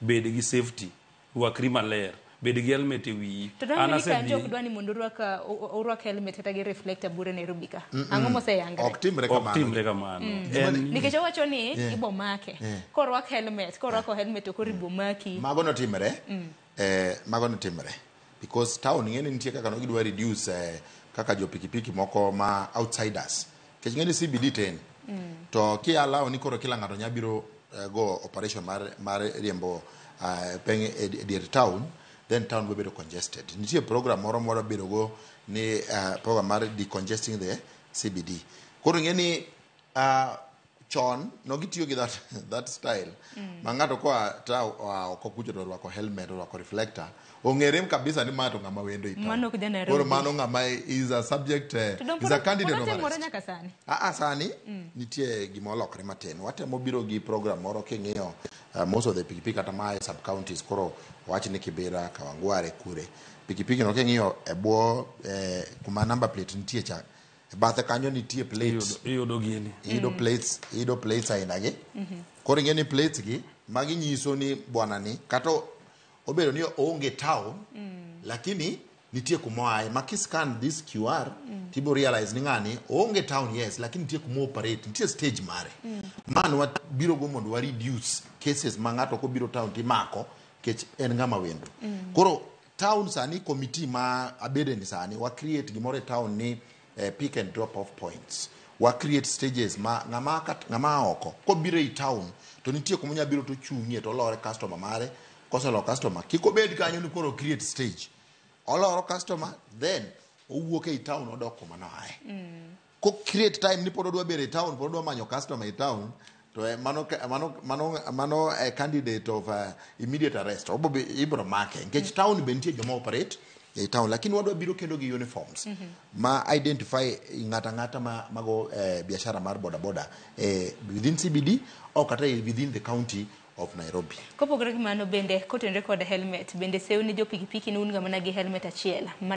Bed gi safety, rwakri maler, bed gi helmet e wiyi. To dang' An ni kanjo asedhi ok dwa ni mondo urwak helmet kata gi reflector bure Nairobi ka. Ang'o moseyangre? Ok timre Ok kamano. timre kamano. En Nikech owacho ni ibo make. Korwak helmet, korwako helmet to koro ibo maki. Mago notimre. Mago notimre because town ing'e ni nitie kaka no gidwa reduce kaka jo pikipiki moko ma outsiders, nikech ing'e ni CBD tin to ki allow ni koro kila ng'ato nya biro go operation mar riembo peng e dier town, then town biro bedo congested. Nitie program moro mwadwa bedo go ni program mar decongesting the CBD. Koro ing'e ni chon no gitiyo gi that style ma ng'ato koa ta oa oko kucho to orwako helmet, orwako reflector, ong'ere kabisa ni ma to ng'ama wendo i town. Mano ok ja Nairobi. Koro mano ng'ama is a subject To dong is a candidate pod of otimore arrest. nyaka sani. Aa, sani nitie gima olokre matin. Watemo biro gi program moro. King'iyo most of the pikipiki kata ma e sub counties, koro wach ni Kibera, Kawangware kure, pikipiki no king'iyo e bwo kuma number plate nitie cha, e bathe kanyo nitie plates. Iyudo gini. Iyudo plates, iyudo plates aina gi. Koro ing'e ni plates gi magi nyiso ni bwana ni kata obedo ni oonge town, lakini nitie kuma oaye. Ma kiscan this QR tibo realize ni ng'ani oonge town, yes, lakini nitie kuma operate, nitie stage mare. Man wabiro go mondo wa reduce cases ma ng'ato kobiro town timako nikech en ng'ama wendo. Koro town sani, committee ma abede ni sani wa create gimoro e town ni pick and drop off points. Wa create stages ma ng'ama oko kobiro ei town to nitie kuma onya biro to chung'ie to olore customer mare. Koseloro customer, kik obed kanyo ni koro create stage, oloro customer, then owuok ei town odok kuma noaye. Ko create time ni pod odwa bedo e town, pod odwa manyo customer e town, to mano candidate of immediate arrest. Obo ibro make nikech town be nitie joma operate e town, lakini wadwa biro kendo gi uniforms ma identify ng'ata ng'ata ma mago biashara mar boda boda within CBD or kata within the county of Nairobi. Kopogore gi mano bende, kotenore kod helmet bende, sew ni jo pikipiki ni un ga mana gi helmet achiel.